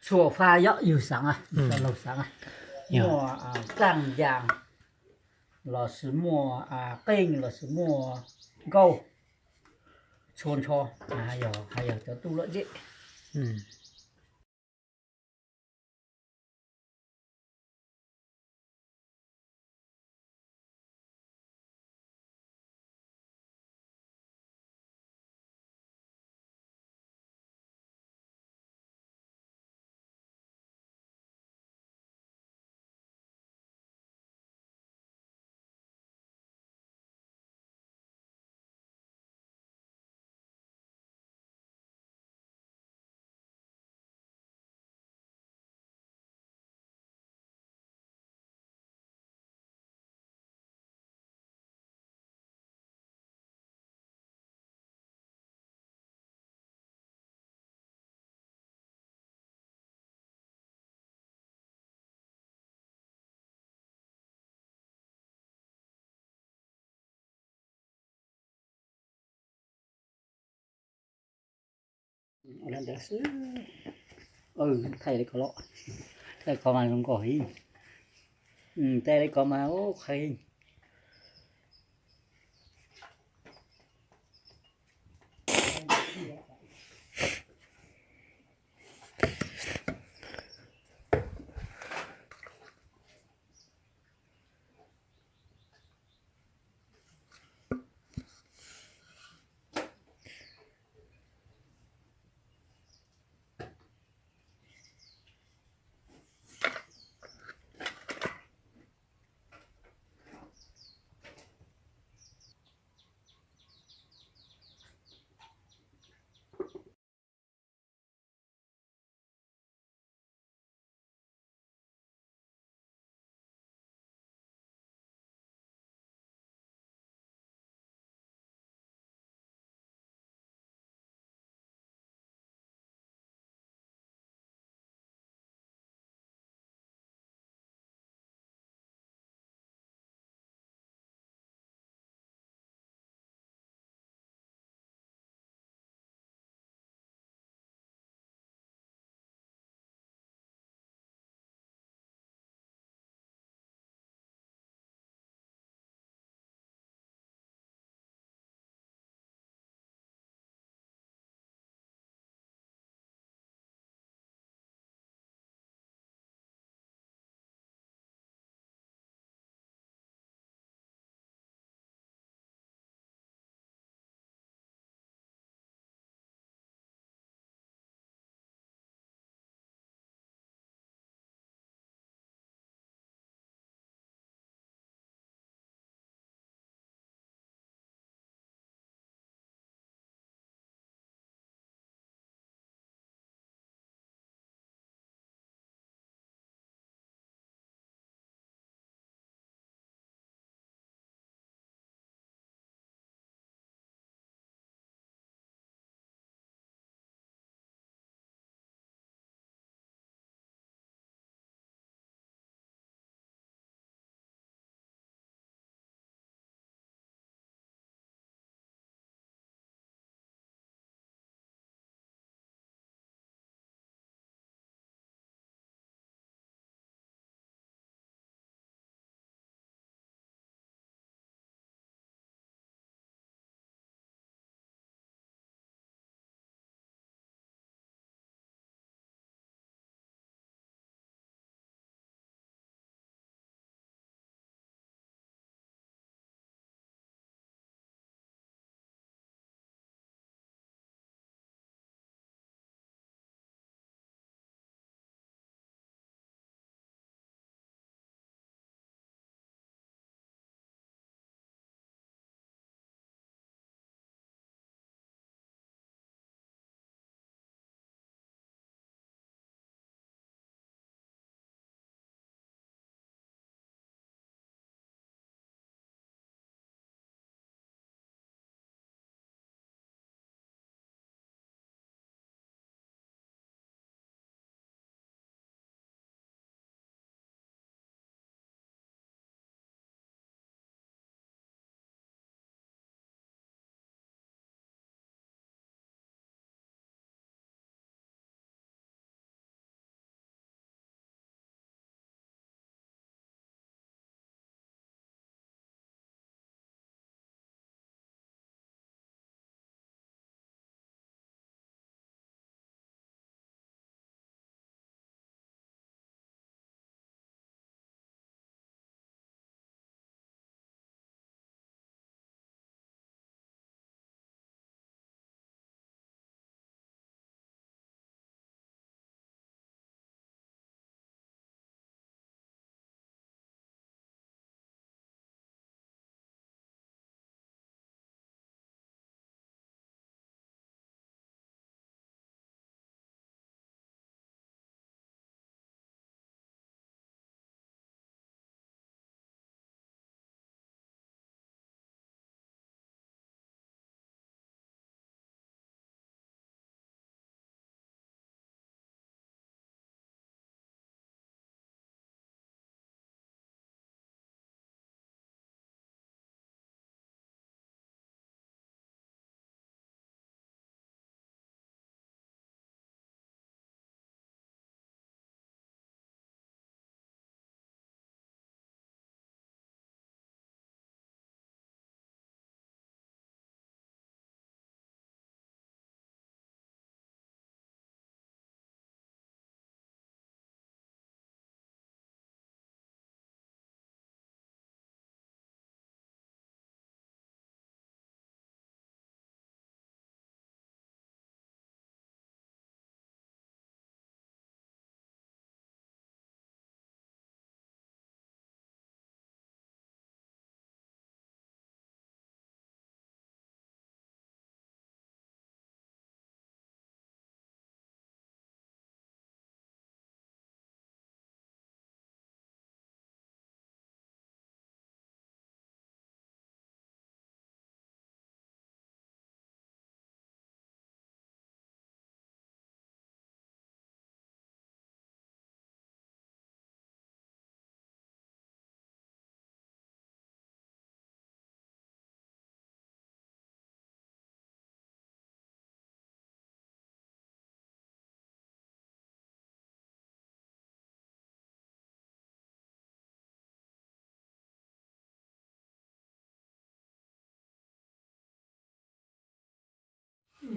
Txhua fab yog yug xaav, laug xaav, muaj txaaj ncaas, lossis muaj qeej, lossis muaj nkauj, txhua nrho, yog cov tub lom zem. Thaij li ko los, thaij ko mas zoo nkauj heev. Thaij li ko mas ua qhov heev.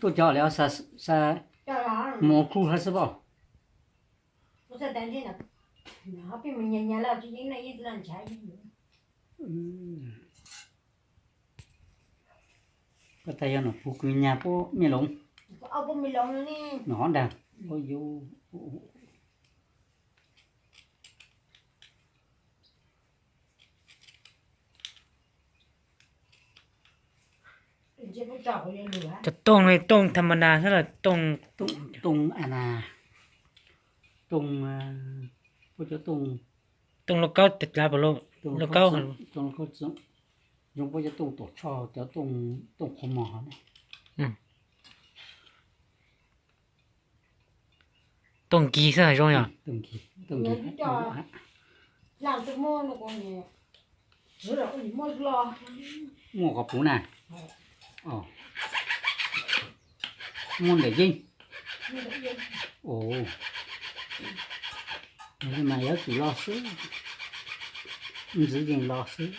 Tuaj cov li xa mus ua khub hab xwb pom. Koj tas yog nom puv kws nyag puab mej loov. Nom qhov nrag. Cov tooj no tooj tham ma das xwb los tooj, tooj a na, tooj, puab cov tooj, tooj lauj kaub, lauj kaub, zoo puab cov tooj tuam tshoj, cov tooj qhuav mog. Tooj nkig xwb zoo yog. Muaj qhov puv na. Muaj ntawm yeej. Mas yuav tsum los xwb, ntxiv yeej los xwb.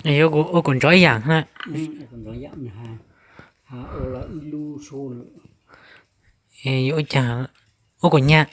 Yuav ua kuv nrov ib yam na. Yuav ua cas, ua kuv nyab.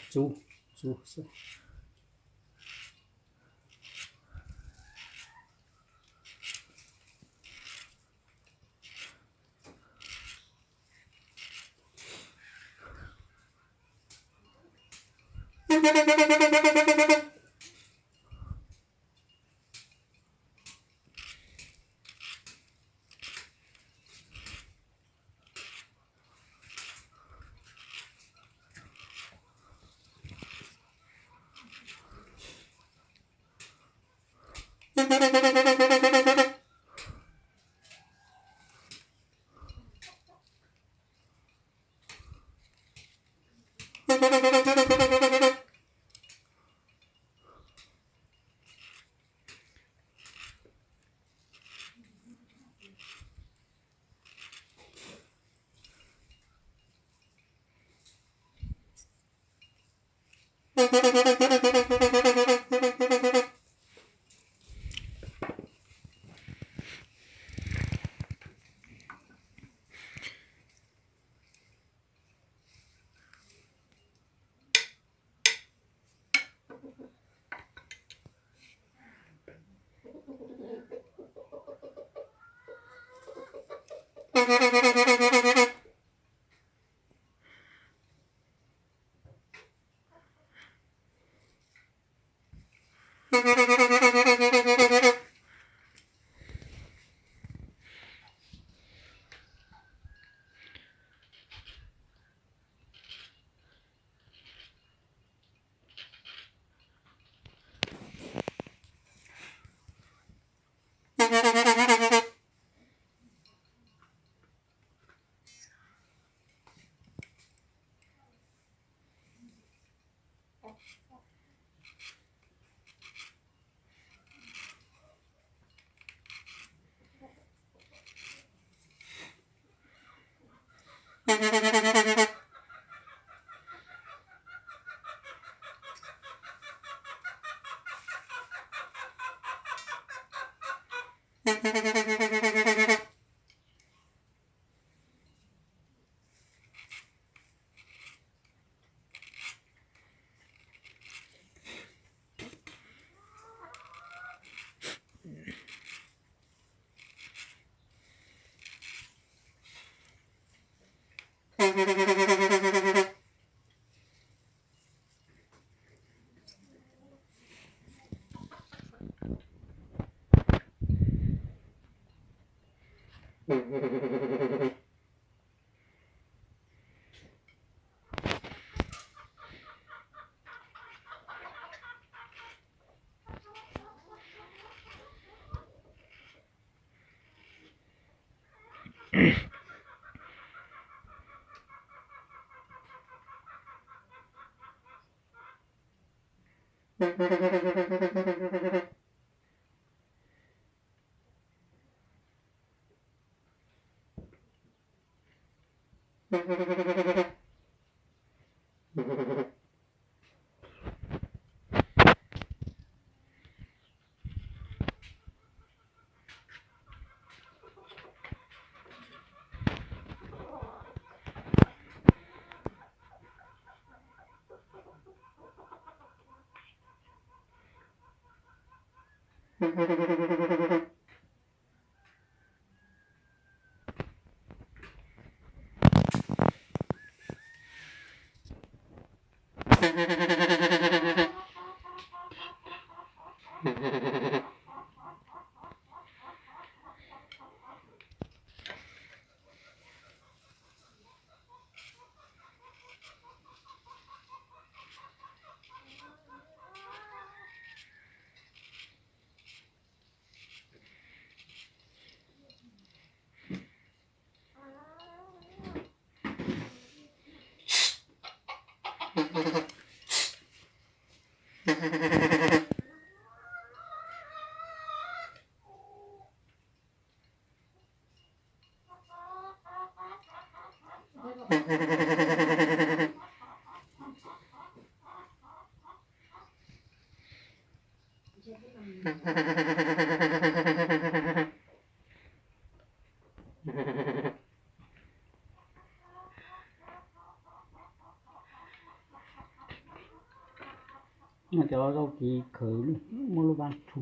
Cov zaub kiv khawv muaj lub vab tshu,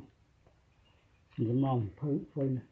nws mloog phawj phawj na.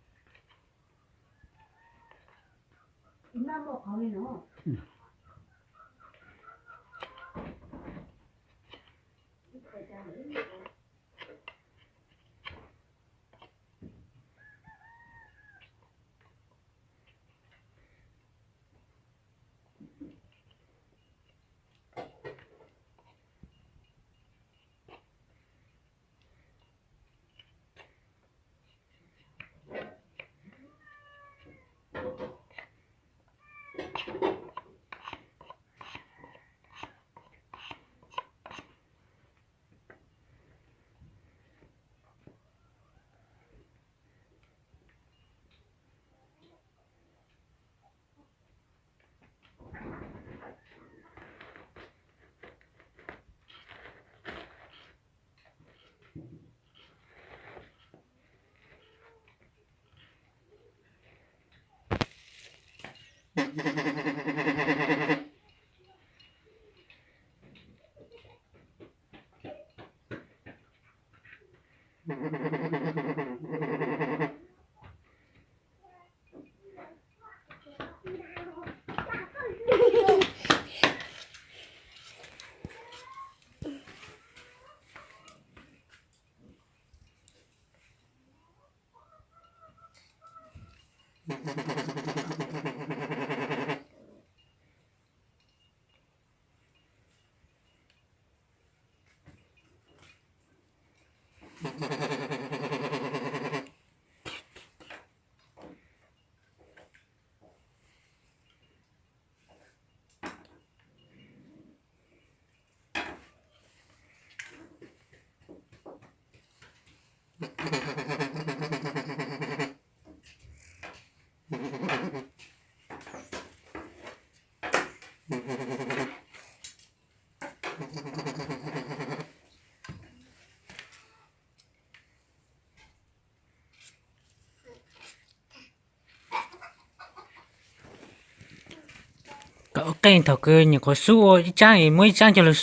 Kom ua qeej thaum kws nyuam qhuav xub ua ib tsaab es muab ib tsaab coj lug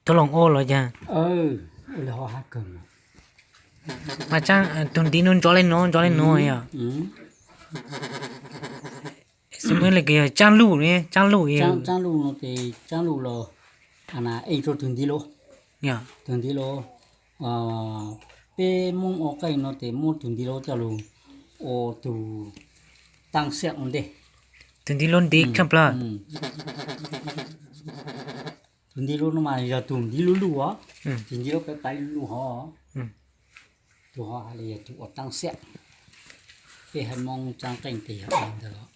tau loos ua los yog? Mas tsaab tug ntiv nuav nrov le nuav nrov le nuav yog? Xws li yog tsaab luj ne, tsaab luj, tsaab luj no ces tsaab luj los ees rua tug ntiv luj, tug ntiv luj. Peb Moob ua qeej no ces muab tug ntiv luj coj lug ua tug taab xiam ua ntej. Tug ntiv luj ntiv khaaj plawg. Tug ntiv luj no mas yog tug ntiv luj luj os, tug ntiv luj paiv paiv luj luj hov. Tug hov has le yog tug ua taab xiam. Peb haiv Moob tsaab qeej tes yog ntawd.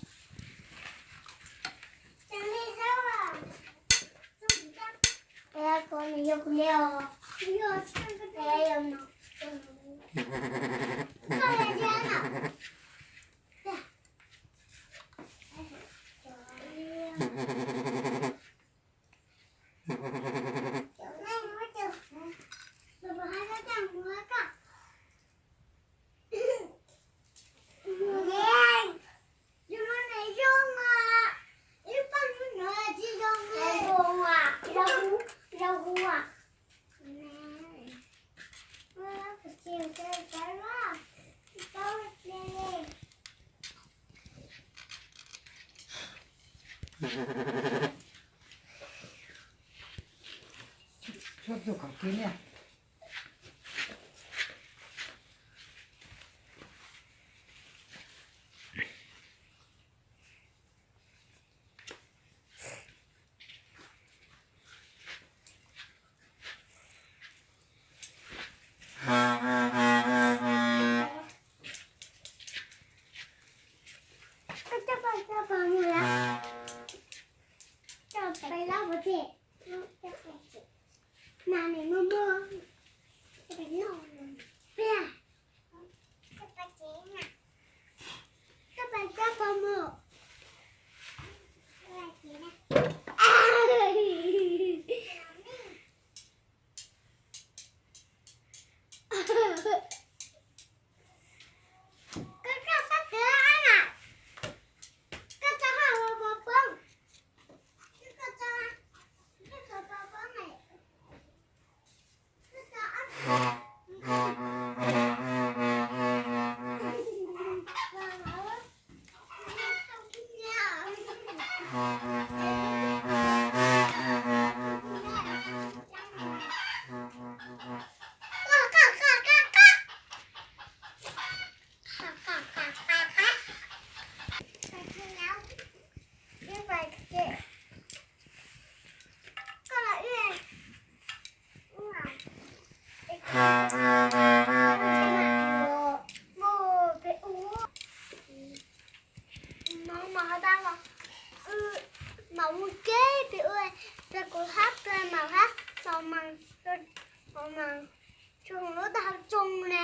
Tsoo lub taub hau tsoo ne.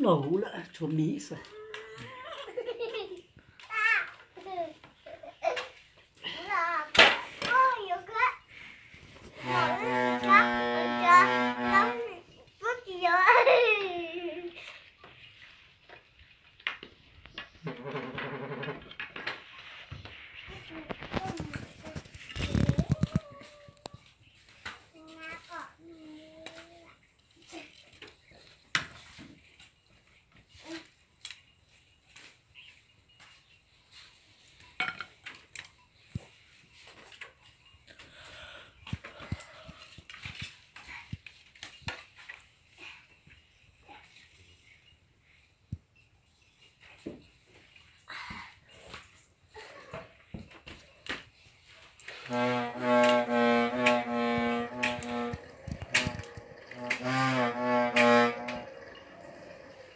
Los huv lawm, tshuav miv xwb.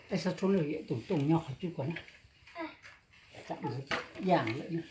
Peb xav tshuav lwm tus tooj nyob qhov cub ko na. Yaam lawm na.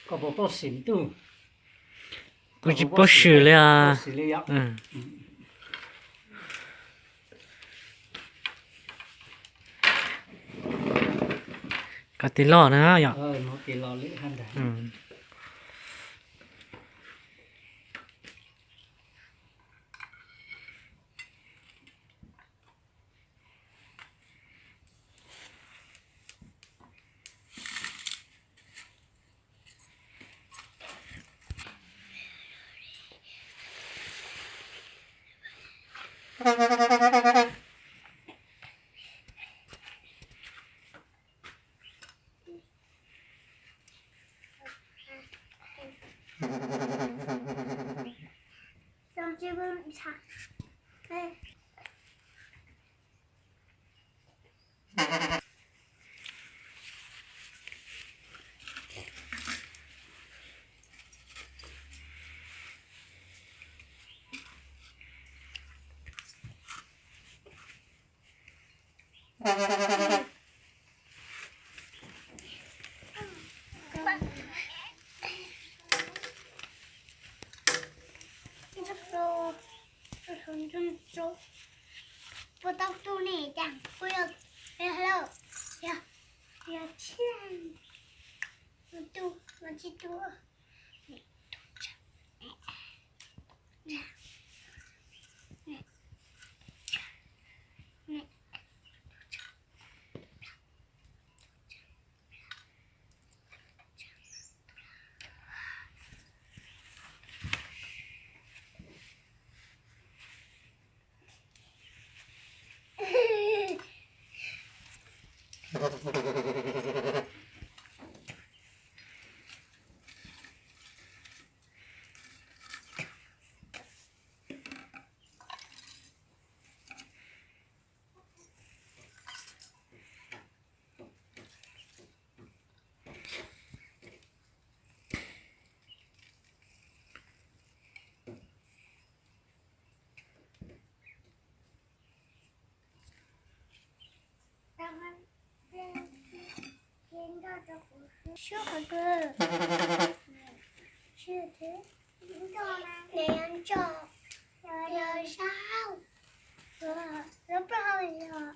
Koj puas paub xim ntuj? Kuv tsis paub swm li os. Koj tig loj na yom. Puas tau tu ne, cas puas yog, yog hello, yog, yog tshiab, mas tu, mas tsis tu. Suab qhov kawg. Nws yuav nrog, nws yuav sab hauj, yuav plaub hau yog.